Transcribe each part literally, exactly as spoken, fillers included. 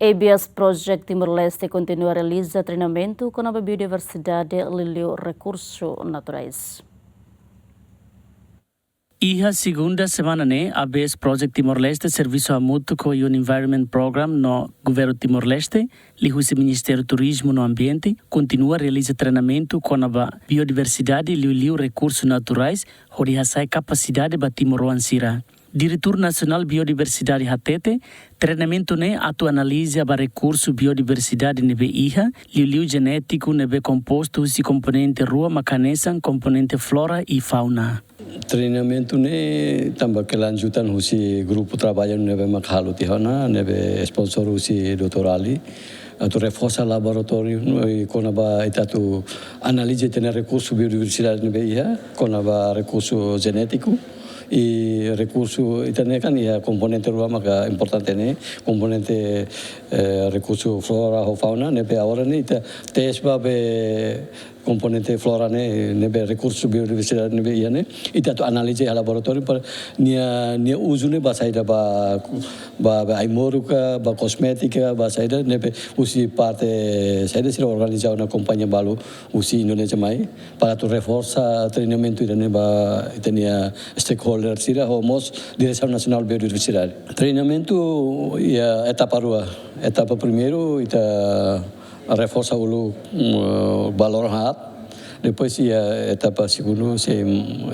A B S Project Timor-Leste kontinua realiza treinamentu kona-ba biodiversidade liuliu rekursu naturais. Iha segunda semana ne'e, A B S Project Timor-Leste, servisu hamutuk ho UN Environment Program no Governu Timor-Leste, liuhusi Ministériu Turizmu no Ambiente, kontinua realiza treinamentu kona-ba biodiversidade liuliu rekursu naturais, hodi hasa'e kapasidade ba timoroan sira. Diretór Nasionál Biodiversidade hatete, treinamentu ne'e atu analiza ba rekursu biodiversidade ne'ebé iha, liuliu jenétiku ne'ebé kompostu husi komponente rua mak hanesan komponente flora i fauna. Treinamentu ne'e tanba kelanjutan husi grupu traballu ne'ebé mak halo tiha ona, ne'ebé sponsor husi doutór Ali, atu reforsa laboratóriu, no, i kona-ba ita atu analiza ita-nia rekursu biodiversidade ne'ebé iha, kona-ba rekursu jenétiku, i rekursu ita-nia kan iha komponente rua maka importante ne'e, komponente, eh, rekursu flora ho fauna, ne'ebé agora ne'e ita teste ba be komponente flora ne'e, ne'ebé rekursu biodiversidade ne'ebé iha ne'e, ita atu analiza iha laboratóriu para nia, nia uzu ne'e ba saida, ba, ba, ba ai-moruk ka, ba kosmétika, ba saida, ne'ebé husi parte saida sira organiza ona kompañia balu husi Indonézia mai, para atu reforsa treinamentu ida-ne'e ba ita-nia stakeholder sira ho mós Diresaun Nasionál Biodiversidade. Treinamentu iha etapa rua. Etapa primeiru, ita reforsa uluk, mm, ba loron haat. Depois iha etapa segundu, sei,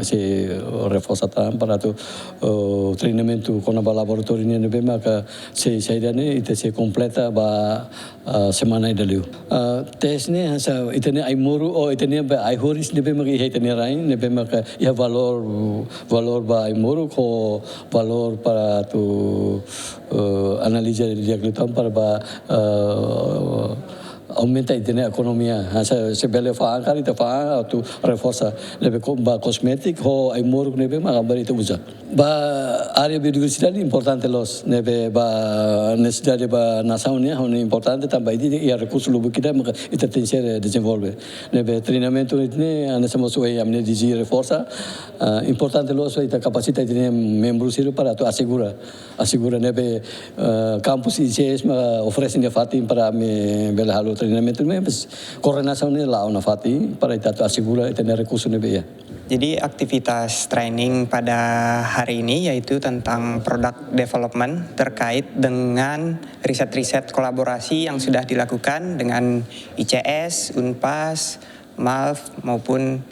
sei reforsa tan para atu, eh, treinamentu kona-ba laboratóriu nian ne'ebé maka sei, saida ne'e, ita sei kompleta ba, ah, semana ida liu. Ah, teste ne'e hanesan ita-nia ai-moruk, ou ita-nia ba ai-horis ne'ebé maka iha ita-nia rain, ne'ebé maka iha valór, valór ba ai-moruk ho valór para atu, eh, analiza di'ak liután para ba, eh, aumenta ita-nia ekonomia. Hanesan se bele fa'an karik ita fa'an atu reforsa ne'ebé ko-, ba kosmétiku ho ai-moruk ne'ebé maka bele ita uza. Ba área biodiversidade importante loos, ne'ebé ba nesesidade ba nasaun nian, ho ne'e importante tanba ita iha rekursu lubuk ida maka ita tenke ser dezenvolve. Ne'ebé treinamentu ne'e, hanesan mós ohin ami-nia D G reforsa, ah, importante loos ita kapasita ita-nia membru sira para atu asegura, asegura ne'ebé, ah, kampus I C S mak oferese nia fatin para ami bele halo treinamentu ne'e, mas koordenasaun ne'e la'o nafatin para ita atu asegura ita-nia rekursu ne'ebé iha. Jadi, aktivitas training pada hari ini yaitu tentang product development terkait dengan riset-riset kolaborasi yang sudah dilakukan dengan I C S, Unpas, MALF, maupun,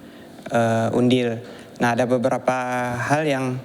eh, Undil. Nah, ada beberapa hal yang,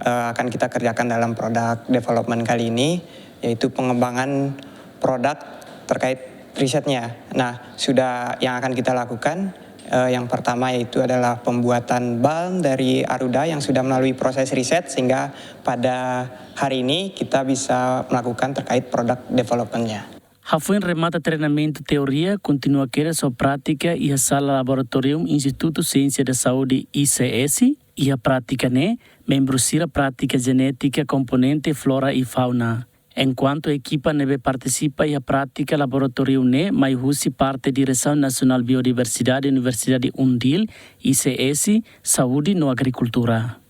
eh, akan kita kerjakan dalam product development kali ini, yaitu pengembangan produk terkait risetnya. Nah, sudah yang akan kita lakukan, eh, yang pertama yaitu adalah pembuatan balm dari Aruda yang sudah melalui proses riset, sehingga pada hari ini kita bisa melakukan terkait product development-nya. Hafoin remata treinamentu teoria, kontinua kedas ho prátika iha sala laboratóriu Institutu Siénsia da Saúde, I C S. Iha prátika ne'e, membru sira pratika jenétika komponente flora i fauna. Enkuantu ekipa ne'ebé partisipa iha prátika laboratóriu ne'e mai husi parte Diresaun Nasionál Biodiversidade Universidade Undil, I C S, Saúde no Agrikultura.